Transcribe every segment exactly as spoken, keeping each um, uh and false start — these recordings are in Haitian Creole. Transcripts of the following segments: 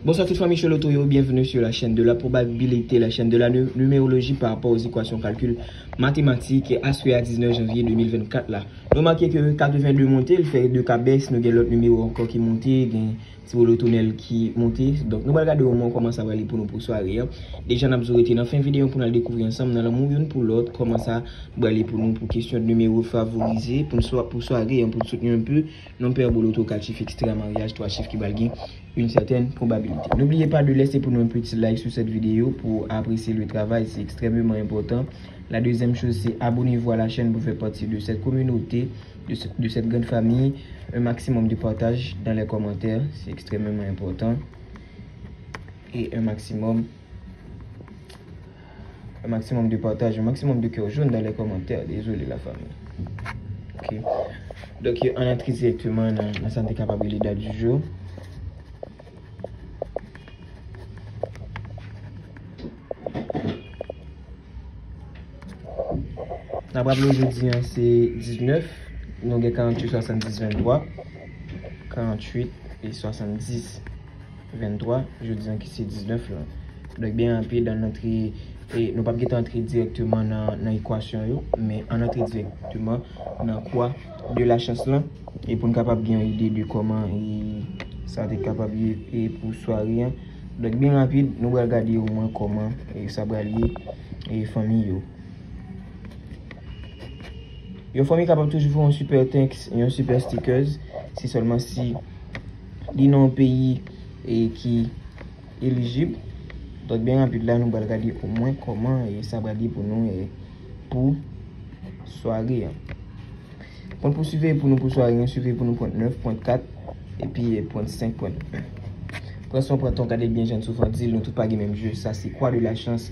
Bonsoir tout fanmi Choloto yo, bienvenue sur la chaîne de la probabilité, la chaîne de la nu- numérologie par rapport aux équations calcul mathématique aswè a diznèf janvye de mil vennkat la. Nou remake ke katreven de monte, l fè de ka bès, nou gen lòt nimewo ankò ki monte, gen Ti Bolo Tonèl ki monte. Donk nou pral gade omwen kòman sa pral ye pou nou pou sware an. Deja n ap di w rete nan fen videyo pou n al dekouvri ansanm nan lanmou youn pou lòt kòman sa pral ye pou nou pou kesyon de nimewo favorize pou n swa pou sware an pou n soutni anpil. Non pè Bolo Tonèl, kat chif ekstra maryaj, twa chif ki pral gen une certaine probabilité. N'oubliez pas de laisser pour nous un petit like sur cette vidéo pour apprécier le travail, c'est extrêmement important. La deuxième chose, c'est abonnez-vous à la chaîne pour faire partie de cette communauté, de, ce- de cette grande famille. Un maximum de partage dans les commentaires, c'est extrêmement important. Et un maximum Un maximum de partage, un maximum de cœur jaune dans les commentaires. Désolé la famille. Ok. Donk, ann antre dirèkteman nan, nan sa n te kapab rele dat du jour. N ap raple w jodi an se diznèf, nou gen karanntuit, swasanndis, venntwa, karanntuit e swasanndis. venntwa, jodi an ki se diznèf lan. Donk, byen rapid, ann antre, e nou p ap gentan antre dirèkteman nan, nan ekwasyon yo, men ann antre dirèkteman nan kwa de la chans lan, e pou n kapab gen yon ide de kòman e sa te kapab ye e pou sware an. Donk, byen rapid, nou pral gade omwen kòman e sa pral ye e fanmi yo. Yon fanmi kapab toujou fè yon super thanks, yon super stickers, si sèlman si li nan yon peyi e ki elijib. Donk, byen rapid la, nou pral gade omwen kòman e sa pral ye pou nou e pou sware an. Pwen pou swive pou nou pou sware an, swive pou nou pwen nèf, pwen kat, epi pwen senk, pwen en. Pran swen, pran tan, gade byen jan n souvan di l, nou tout pa gen menm je. Sa se kwa de la chans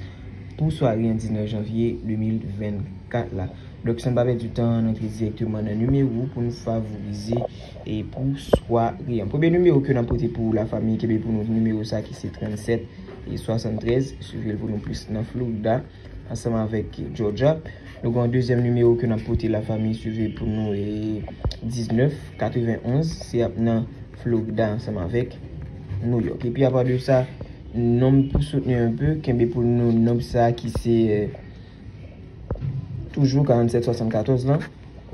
pou sware an diznèf janvye de mil vennkat la. Donk, san pa pèdi tan, ann antre dirèkteman nan nimewo pou n favorize e pou sware an. Premye nimewo ke n ap pote pou la fanmi, kenbe pou nou nimewo sa ki se trannsèt e swasanntrèz. Swive l pou nou plis nan Florida ansanm avèk Georgia. Nou gen yon dezyèm nimewo ke n ap pote la fanmi, swive pou nou e diznèf katrevenonz, se ap nan Florida ansanm avèk New York. Epi apa de sa, nonb pou soutni un peu, kenbe pou nou nonb sa ki se e, toujou karannsèt swasannkatòz lan.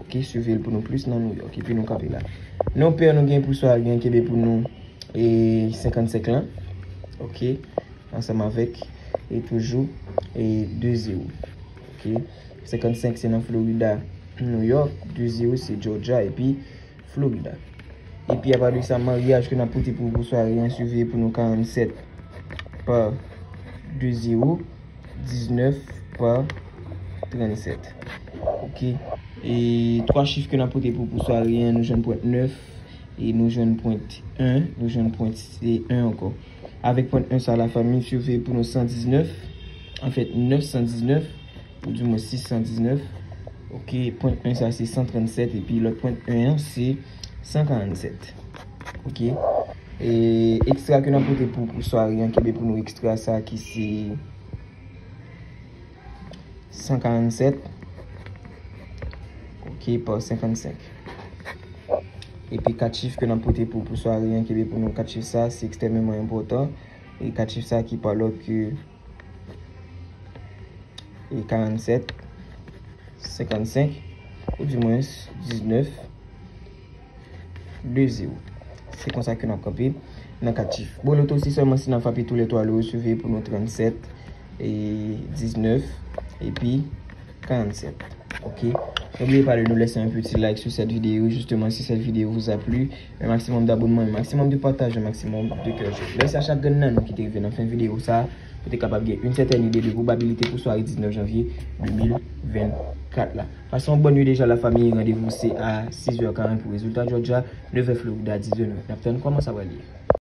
Ok, swive l pou nou plis nan New York. Epi nou kanpe la. Non pè nou gen pou sware an, kenbe pou nou e senkannsenk lan. Ok, ansanm avèk e toujou e de zewo. Ok, senkannsenk se nan Florida, New York, de zewo se Georgia epi Florida. Epi apa de sa, maryaj ke n ap pote pou, pou sware an, swive pou nou karannsèt pa de zewo, diznèf pa trannsèt. Ok. E twa chif ke n ap pote pou, pou sware an, nou jwenn pwen nèf, e nou jwenn pwen en, nou jwenn pwen en ankò. Avèk pwen en sa, la fanmi, swive pou nou san diznèf. Anfèt, nèf san diznèf, ou di mwen sis san diznèf. Ok, pwen en sa se san trannsèt, epi lòt pwen en an se san karannsèt. Ok. E ekstra ke n ap pote pou, pou sware an, kenbe pou nou ekstra sa ki se san karannsèt. Ok, pa senkannsenk. Epi kat chif ke n ap pote pou, pou sware an, kenbe pou nou kat chif sa, se ekstrèmeman enpòtan. E kat chif sa ki pa lòt ke e karannsèt, senkannsenk, ou di mwens diznèf, de zewo. Se konsa ke n ap kanpe nan kat chif. Bon, loto, si sèlman si n ap frape tou lè twa lo, swive pou nou trannsèt, e diznèf, epi karannsèt. Ok. N'oubliez pas de nous laisser un petit like sur cette vidéo, justement, si cette vidéo vous a plu. Un maximum d'abonnement, un maximum de partage, un maximum de cœur. Mèsi a chak grenn nan nou ki te rive nan fen videyo sa a, pou te kapab gen une certaine idée de probabilité pou sware diznèf janvye de mil vennkat la. Pase yon bòn nuit deja, la fanmi. Randevou se a sizè karant pou rezilta Georgia, nevè Florida, dizè New York. N ap tann kòman sa pral ye.